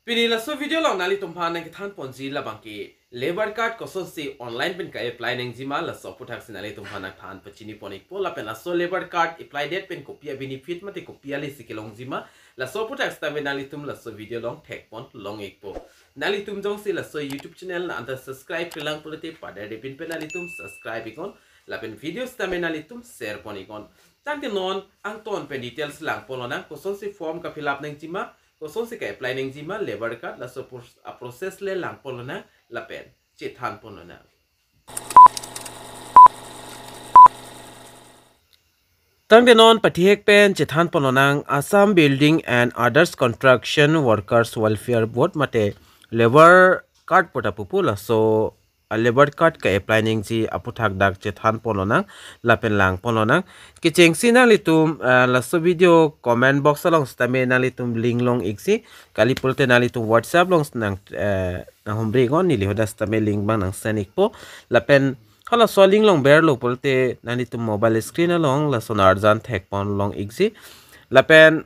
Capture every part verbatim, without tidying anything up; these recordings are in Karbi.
Pini laso video along nanglitum aphan nangkethan ponji labang ke labour card kosonsi online pen ka-apply nangjima, laso aputhaksi nanglitum aphan nangthan pachini pon ikpo. Lapen laso labour card apply det pen kopi a-benefit mate kopi alesi kelongjima, laso aputhak sitame nanglitum laso video along thek pon long ikpo. Nanglitum jongsi laso YouTube channel nang-anta subscribe-relang pulote paderdepin pen nanglitum subscribe iknon, lapen video sitame nanglitum share pon iknon. Tangte non angton pen details lang pon lonang, kosonsi form ka-fill up nangjima, kosonsi ka-apply nangjima labour card, laso pros-, a-process le lang pon lonang, lapen chethan pon lonang. Tangte non pathihek pen chethan pon lonang, Assam Building and Others Construction Workers Welfare Board mate labour card pu ta pupo, laso a-labour card ka-apply nangji aputhak dak chethan pon lonang, lapen lang pon lonang. Kechengsi nanglitum, ah, laso video comment box along sitame nanglitum link long ikji, kali pulote nanglitum WhatsApp along nang, eh, nanghumri iknon, neli hadak sitame link abang nang send ikpo. Lapen halaso link along berlo pulote nanglitum mobile screen along lason arjan thek pon long ikji. Lapen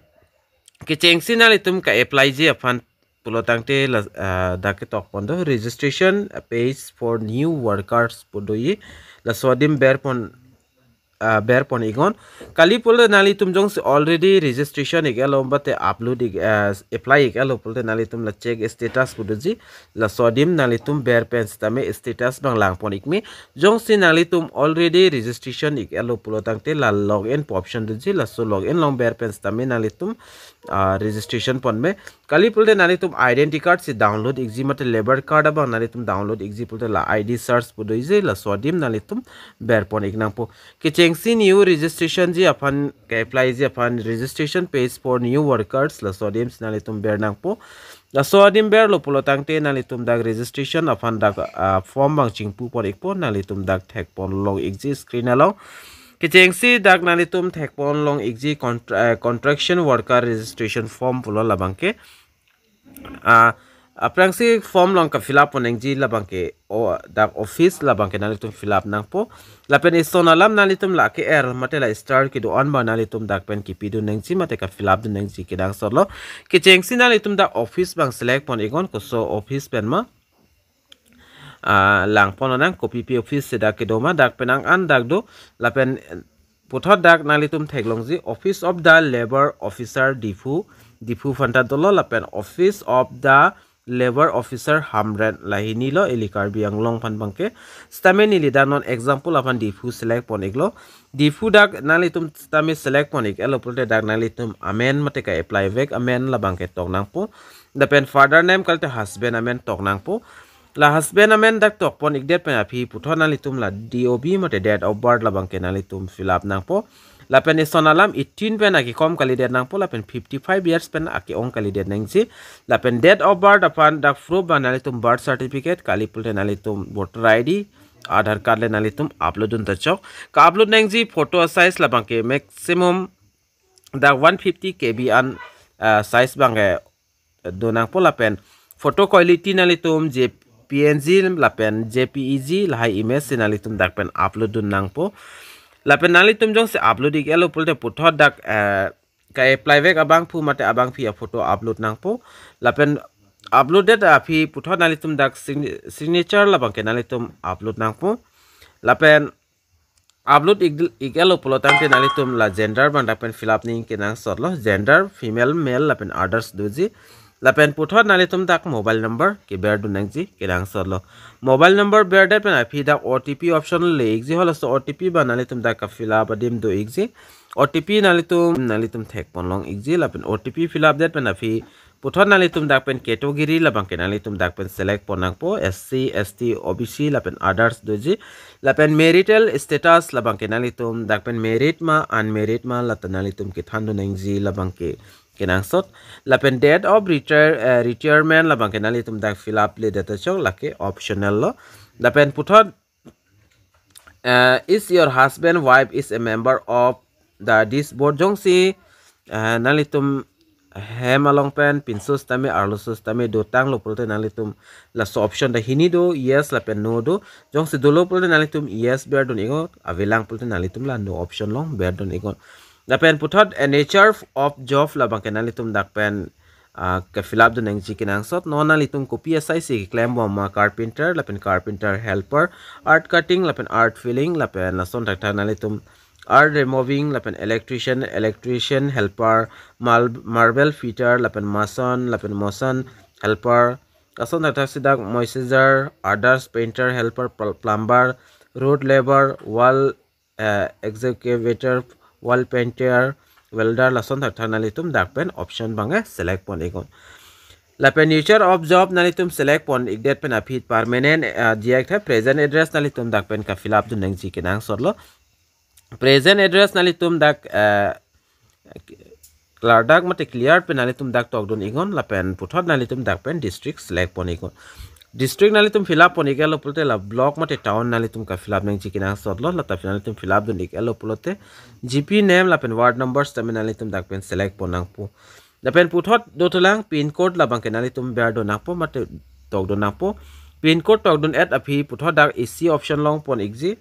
kechengsi nanglitum ka-apply ji aphan pulo tangte la, ah, dak ketok pon do, registration, ah, page for new workers pu doji, laso adim ber pon, ah, ber pon iknon. Kali pulote nanglitum jongsi already registration ik-etlo mate upload ik, ah, apply ik-etlo pulote nanglitum la check status pu doji, laso adim nanglitum ber pen sitame status abang lang pon ikme. Jongsi nanglitum already registration ik-etlo pulo tangte la login pu option doji, laso login along ber pen sitame nanglitum, ah, registration ponme. Kali pulote nanglitum identity card si download ikji mate labour card abang nanglitum download ikji pulote la I D search pu doji, laso adim nanglitum ber pon ik nangpo. Kechengsi new registration ji aphan, ka-apply ji aphan registration page for new workers, laso adim si nanglitum ber nangpo. Laso adim berlo pulo tangte nanglitum dak registration aphan dak, ah, form abang chingpu pon ikpo, nanglitum dak thek pon long ikji screen along. Kechengsi dak nanglitum thek pon long ikji contr-, eh, construction worker registration form pulo labang ke. Ah, aphrangsi form along ka-fill up pon nangji labang ke, o, dak office labang ke nanglitum fill up nangpo. Lapen eson alam nanglitum la ke-er mate la star kedo-an abang nanglitum dak pen kipi dun nangji mate ka-fill up dun nangji kenangsot lo. Kechengsi nanglitum dak office abang select pon iknon, koso office pen ma, ah, lang pon lonang, kopipi office si dak kedo ma, dak pen ang an dak do, lapen puthot dak nanglitum theklongji, Office of the Labour Officer Diphu, Diphu aphanta dolo, lapen Office of the Labour Officer Hamren, lahini lo ili Karbi Anglong aphan abang ke. Sitame neli dak non example aphan Diphu select pon iklo. Diphu dak nanglitum sitame select pon ik-etlo pulote dak nanglitum amen mate ka-apply vek amen labang ke tok nangpo. Lapen father name kalite husband amen tok nangpo. La husband amen dak tok pon ikdet pen aphi puthot nanglitum la D O B mate date of birth labang ke nanglitum fill up nangpo. Lapen eson alam eighteen pen akekom kalidet nangpo, lapen fifty-five years pen ake-ong kalidet nangji. Lapen date of birth aphan dak proof abang nanglitum birth certificate, kali pulote nanglitum voter I D, Aadhaar card le nanglitum upload dun ta chok. Ka-upload nangji photo size labang ke maximum dak one fifty K B an, ah, size abang ke do nangpo, lapen photo quality nanglitum J P N G lapen J P E G lahai image si nanglitum dak pen upload dun nangpo. Lapen nanglitum jongsi upload ik-etlo pulote puthot dak, eh, ka-apply vek abangphu mate abangpi a-photo upload nangpo. Lapen upload det aphi puthot nanglitum dak sign-, signature labang ke nanglitum upload nangpo. Lapen upload ik-, ik-etlo pulo tangte nanglitum la gender abang dak pen fill up nangji kenangsot lo. Gender, female, male, lapen others doji. Lapen puthot nanglitum dak mobile number keber dun nangji kenangsot lo. Mobile number berdet pen aphi dak O T P option le ikji, halaso O T P abang nanglitum dak ka-fill up adim do ikji. O T P nanglitum, nanglitum thek pon long ikji, lapen O T P fill up det pen aphi puthot nanglitum dak pen category labang ke nanglitum dak pen select pon nangpo, S C, S T, O B C, lapen others doji. Lapen marital status labang ke nanglitum dak pen married ma, unmarried ma, lata nanglitum kethan dun nangji labang ke kenangsot. Lapen date of retire, eh, retirement labang ke nanglitum dak fill up le det ta chok, lake optional lo. Lapen puthot, eh, is your husband, wife is a member of the, this board? Jongsi, eh, nanglitum hem along pen pinso sitame arloso sitame dotanglo pulote nanglitum laso option ta hini do, yes lapen no do. Jongsi dolo pulote nanglitum yes ber dun iknon, avelang pulote nanglitum la no option along ber dun iknon. Lapen puthot a nature of job labang ke nanglitum dak pen, ah, ke-fill up dun nangji kenangsot. Non nanglitum kopi asai si keklem bom ma, carpenter lapen carpenter helper, earth cutting lapen earth filling lapen lason thakthak nanglitum earth removing lapen electrician, electrician helper, mal-, marble fitter lapen mason lapen mason helper, lason thakthak si dak moisager, others, painter helper, pl-, plumber, road labour, wall, eh, excavator, wall painter, welder, lason thakthak nanglitum dak pen option abang ke select pon iknon. Lapen nature of job nanglitum select pon ikdet pen aphi permanent, eh, diak tha, present address nanglitum dak pen ke-fill up dun nangji kenangsot lo. Present address nanglitum dak, eh, klardak mate clear pen nanglitum dak tokdun iknon lapen puthot nanglitum dak pen district select pon iknon. District nanglitum fill up pon ik-et lo pulote la block mate town nanglitum ke-fill up nangji kenangsot lo, lata nanglitum fill up dun ik-et lo pulote G P name lapen ward number sitame nanglitum dak pen select pon nangpo. Lapen puthot dothulang pin code labang ke nanglitum berdun nangpo mate tokdun nangpo. Pin code tokdun-et aphi puthot dak A C option long pon ikji.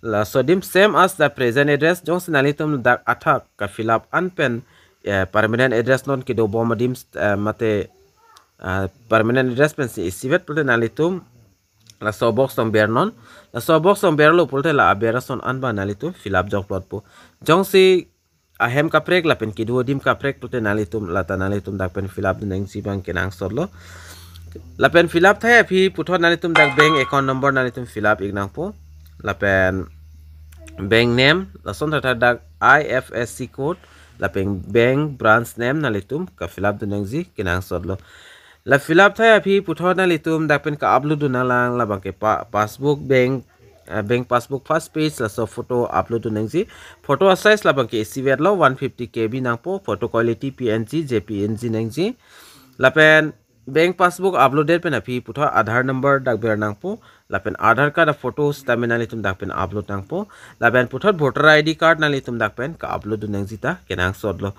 Laso adim same as the present address, jongsi nanglitum dak athak ke-fill up an pen, eh, permanent address non kedo bom adim, eh, mate, eh, permanent address pensi isivet pulote nanglitum laso box tong bernon. Laso box tong berlo pulote la aber ason an abang nanglitum fill up jokplotpo. Jongsi ahem kaprek lapen kedo adim kaprek pulote nanglitum lata nanglitum dak pen fill up dun nangji abang kenangsot lo. Lapen fill up thai aphi puthot nanglitum dak bank account number nanglitum fill up ik nangpo. Lapen bank name, lason thakthak dak I F S C code, lapen bank branch name nanglitum ke-fill up dun nangji kenangsot lo. La fill up thai aphi puthot nanglitum dak pen ke-upload dun nanglang labang ke pa-, passbook, bank, eh, bank passbook first page, laso photo upload dun nangji. Photo a-size labang ke isivet lo, one fifty K B nangpo, photo quality P N G, J P N G nangji. Lapen bank passbook upload det pen aphi puthot Aadhaar number dak ber nangpo, lapen Aadhaar card a-photo sitame nanglitum dak pen upload nangpo, lapen puthot voter I D card nanglitum dak pen ke-upload dun nangji ta kenangsot lo.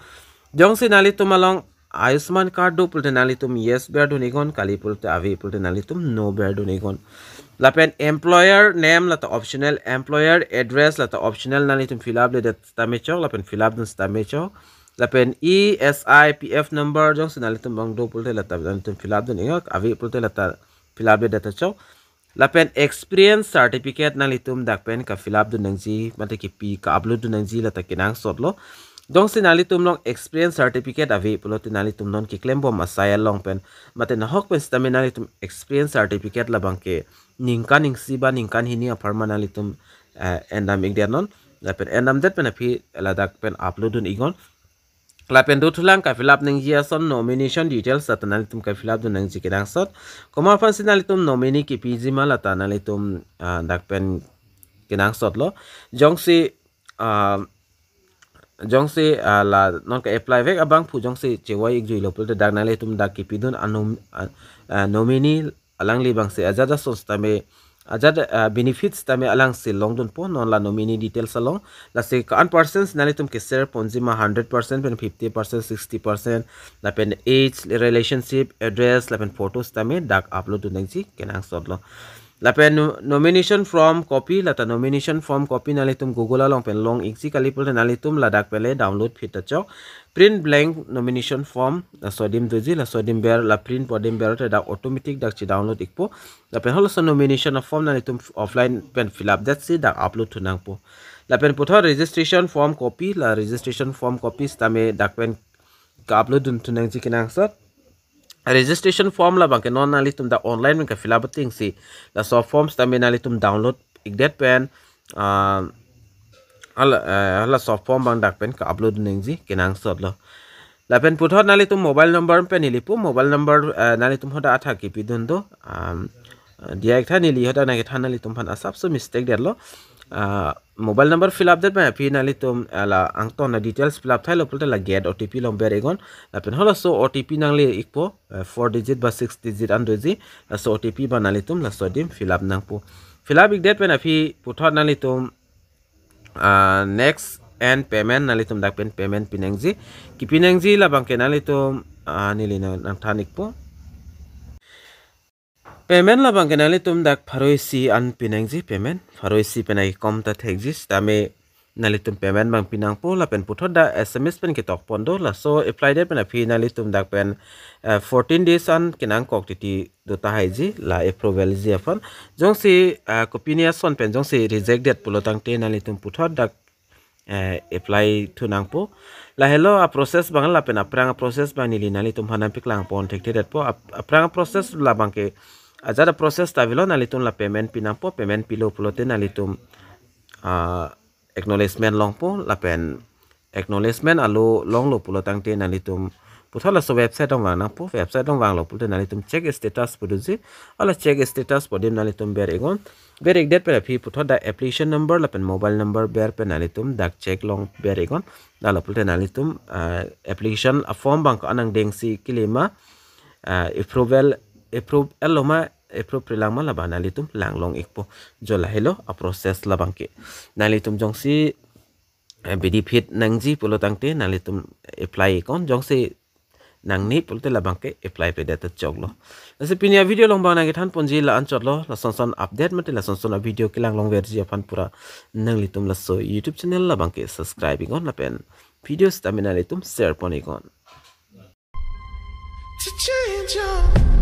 Jongsi nanglitum along Ayushman card do pulote nanglitum yes berdun iknon, kali pulote ave pulote nanglitum no berdun iknon. Lapen employer name lata optional, employer address lata optional, nanglitum fill up ledet sitame chok, lapen fill up dun sitame chok. Lapen E S I P F number jongsi nanglitum abang do pulote lata nanglitum fill up dun iknon, ave pulote lata fill up ledet ta chok. Lapen experience certificate nanglitum dak pen ke-fill up dun nangji, mate kepi ke-upload dun nangji lata kenangsot lo. Jongsi nanglitum along experience certificate ave pulote nanglitum non keklem bom asai along pen, mate nahok pen sitame nanglitum experience certificate labang ke ningkan isi ba ningkan hini apharman nanglitum, eh, endam ik det non. Lapen endam det pen aphi ladak pen upload dun iknon. Lapen dothulang ke-fill up nangji ason nomination details lata nanglitum ke-fill up dun nangji kenangsot. Komat aphansi nanglitum nominee kepiji ma lata nanglitum, ah, dak pen kenangsot lo. Jongsi, ah, jongsi, ah, la non ke-apply vek abangphu jongsi chevoi ik jui lo pulote dak nanglitum dak kepidun anom-, ah, ah, nominee alangli abangsi ajat ason sitame, ajat, ah, benefits sitame alangsi longdunpo non la nominee details along. Lasi ko-an percent nanglitum ke-share ponji ma, hundred percent pen fifty percent, sixty percent, lapen age, relationship, address, lapen photo sitame dak upload dun nangji kenangsot lo. Lapen no-, nomination form copy, lata nomination form copy nanglitum Google along pen long ikji, kali pulote nanglitum ladak pen le download phit ta chok. Print blank nomination form, laso adim doji, laso adim ber, la print pu adim ber te dak automatic dak che-download ikpo. Lapen halaso nomination form nanglitum offline pen fill up det si dak upload thu nangpo. Lapen puthot registration form copy, la registration form copy sitame dak pen ke-upload dun thu nangji kenangsot. Registration form labang ke non nanglitum dak online pen ke-fill up ting si, laso form sitame nanglitum download ik det pen, ah, hala, eh, halaso form abang dak pen ke-upload nangji kenangsot lo. Lapen puthot nanglitum mobile number pen neli pu, mobile number, eh, nanglitum hadak athak kepidun do, um, eh, diak tha, neli hadak nangkethan nanglitum aphan asapso mistake det lo. Ah, mobile number fill up det pen aphi nanglitum, ah, la angton a-details fill up thailo pulote la get O T P along ber iknon. Lapen halaso O T P nangle ikpo, eh, four digit ba six digit an doji, laso O T P abang nanglitum laso adim fill up nangpo. Fill up ik det pen aphi puthot nanglitum, ah, next and payment nanglitum dak pen payment pi nangji. Kepi nangji labang ke nanglitum, ah, neli nang, nangthan ikpo. Payment labang ke nanglitum dak pharo isi an pi nangji payment. Pharo isi pen ai kom ta thekji sitame Nanglitum payment abang pinangpo lapen puthot dak S M S pen ketok pon do. Laso apply det pen aphi nanglitum dak pen, eh, fourteen days an kenangkok titi do tahai ji la approval ji aphan. Jongsi, eh, kopine ason pen jongsi reject det pulo tangte nanglitum puthot dak, eh, apply thu nangpo. Lahelo a process abang lapen aphrang a process abang neli nanglitum aphan nangpaklang pon thekthe detpo. Ap-, aphrang a process labang ke ajat a process ta avelo, nanglitum la payment pinangpo, payment pilo pulote nanglitum, ah, acknowledgement longpo lapen acknowledgement alo longlo pulo tangte nanglitum puthot laso website along vang nangpo. Website along vanglo pulote nanglitum check status pu doji. Hala check status pu adim nanglitum ber iknon. Ber ik det pen aphi puthot dak application number lapen mobile number ber pen nanglitum dak check along ber iknon. Dak lo pulote nanglitum, ah, application a form abang ko-an angdengsi kele ma, ah, approval, approve lo ma, approve prelang ma labang nanglitum lang long ikpo. Jo lahelo a process labang ke. Nanglitum jongsi, eh, bidi phit nangji pulo tangte nanglitum apply iknon, jongsi nangne pulote labang ke apply pe det choklo. Lasi pini a video along abang nangkethan ponji la anchotlo. Lason son update mate lason son a video kelang longverji aphan pura nanglitum laso YouTube channel labang ke subscribe iknon lapen video sitame nanglitum share pon iknon. To change your